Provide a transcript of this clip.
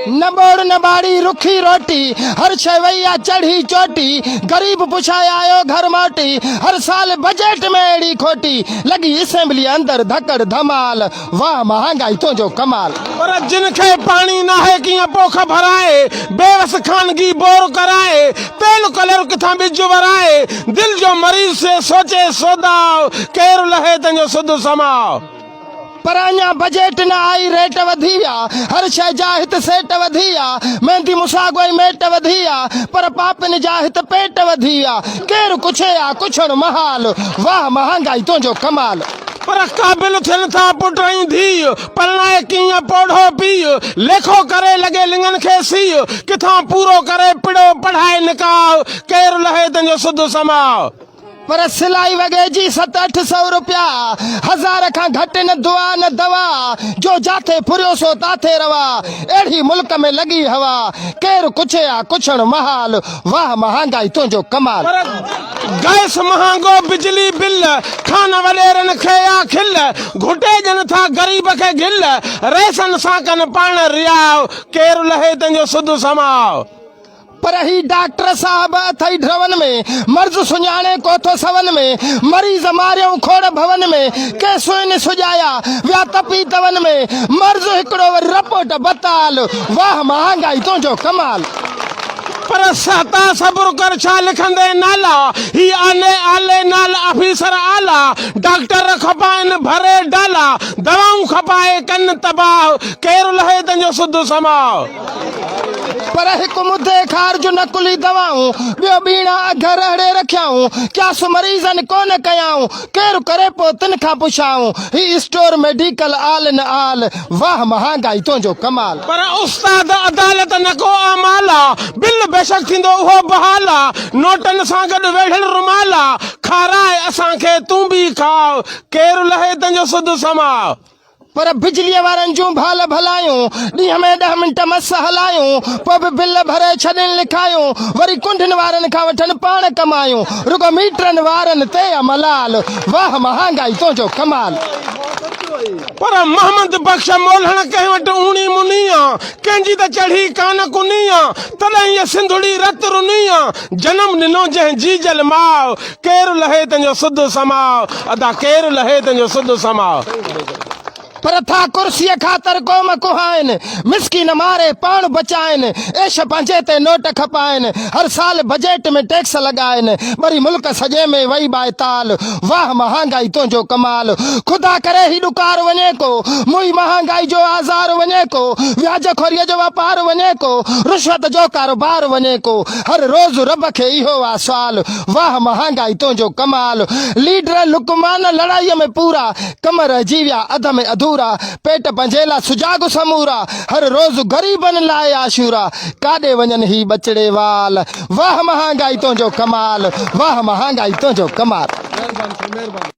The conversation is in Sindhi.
نه ٻوڙ نه ٻاڙي رکي روٽي، هر شيء وئي آ چڙهي چوٽي، غريب پڇائي آيو گهر موٽي، هر سال بجيٽ ۾ اهڙي کوٽي، لڳي اسيمبليء اندر ڌڪڙ ڌمال، واهه مهانگائي تنهنجو ڪمال. پر جن کي پاڻي ناهي ڪيئن پوک ڀرائي، بيوس خانگي بور ڪرائي، تيل ڪلر ڪٿان ٻج ورائي، دل جو مريض سي سوچي سوداء، ڪير لهي تنهنجو سڌ سماء. پر اڃا بجيٽ نه آئي ريٽ وڌي ويا هر شئي جا هت سيٽ وڌي ويا ميندي مساڳ ۽ ميٽ وڌي ويا پر پاپين جا هت پيٽ وڌي ويا ڪير ڪڇي آ ڪڇڻ محال واهه مهانگائي تنهنجو ڪمال. پر قابل ٿين ٿا پٽ ۽ ڌيء پرڻائي ڪيئن پوڙهو پيء ليکو ڪري لڳي لڱن کي سيء ڪٿان پورو ڪري پڙو پڙهائي نڪاح ڪير لهي تنهنجو سڌ سماء. پر سلائي وڳي جي ست اٺ سئو روپيا، هزار کان گهٽ نه دعا نه دوا، جو جاٿي ڦريو سو تاٿي روا، اهڙي ملڪ ۾ لڳي هوا، ڪير ڪڇي آ ڪڇڻ محال، واهه مهانگائي تنهنجو ڪمال. پر گئس مهانگو بجلي بل، کان وڏيرن کي آ کل، گهٽي ڏين ٿا غريب کي گل، رئيسن سان ڪن پاڻ رياء، ڪير لهي تنهنجو سڌ سماء. پر هي ڊاڪٽر صاحب اٿئي ڊرون ۾، مرض سڃاڻي ڪو ٿو سون ۾، مريض ماريئون کوڙ ڀون ۾، ڪي سوئن سجايا، ويا تپي تون ۾، مرض هڪڙو وري رپورٽ بتال، واهه مهانگائي تنهنجو ڪمال. پر سهتا صبر ڪر ڇا لکندين نالا، هي آلي آلي نال آفيسر اعليٰ، ڊاڪٽر کپائن ڀري ڊالا، دوائون کپائي ڪن تباهه، ڪير لهي تنهنجو سڌ سماء. پر هڪ مدي خارج نقلي دوائون، ٻيو ٻيڻا اگهه رهڙي رکيائون، قياس مريضن ڪونه ڪيائون، ڪير ڪري پو تن کان پڇائون، هي اسٽور ميڊيڪل آل ان آل، واهه مهانگائي تنهنجو ڪمال. پر استاد عدالت نه ڪو اعمال آ، بل بيشڪ ٿيندو اهو بحال آ، نوٽن سان گڏ ويڙهيل رومال آ، کاراء اسان کي تون به کاء، ڪير لهي تنهنجو سڌ سماء. پر بجليء وارن جون ڀال ڀلايون، ڏينهن ۾ ڏهه منٽ مس هلايون، پوء به بل ڀري ڇڏين لکايون، وري ڪنڊين وارن کان وٺن پاڻ ڪمايون، رڳو ميٽرن وارن تي آ ملال، واهه مهانگائي تنهنجو ڪمال. پر محمد بخش مولهڻ ڪنهن وٽ اوڻي مني آ، ڪنهن جي ته چڙهي ڪانه ڪني آ، تڏهن هيء سنڌڙي رت رني آ، جنم ڏنو جنهن جيجل ماء، ڪير لهي تنهنجو سڌ سماء، ادا ڪير لهي تنهنجو سڌ سماء. پر ٿا ڪرسيء خاطر قوم ڪهائن، مسڪين ماري پاڻ بچائن، عيش پنهنجي تي نوٽ کپائن، هر سال بجيٽ ۾ ٽيڪس لڳائن، ٻري ملڪ سڄي ۾ وئي ٻائيتال، واهه مهانگائي تنهنجو ڪمال، خدا ڪري هي ڏڪار وڃي ڪو، موئي مهانگائي جو آزار وڃي ڪو، وياج خوريء جو واپار وڃي ڪو، رشوت جو ڪاروبار وڃي ڪو، هر روز رب کي اهو آ سوال، واهه مهانگائي تنهنجو ڪمال، ليڊر لقمان لڙائيء ۾ پورا، ڪم رهجي ويا اڌ ۾ اڌورا، پيٽ پنهنجي لا سجاڳ سمورا، هر روز غريبن لاء عاشورا، ڪاڏي وڃن هي ٻچڙي وال، واهه مهانگائي تنهنجو ڪمال، واهه مهانگائي تنهنجو ڪمال. مهرباني سائين مهرباني.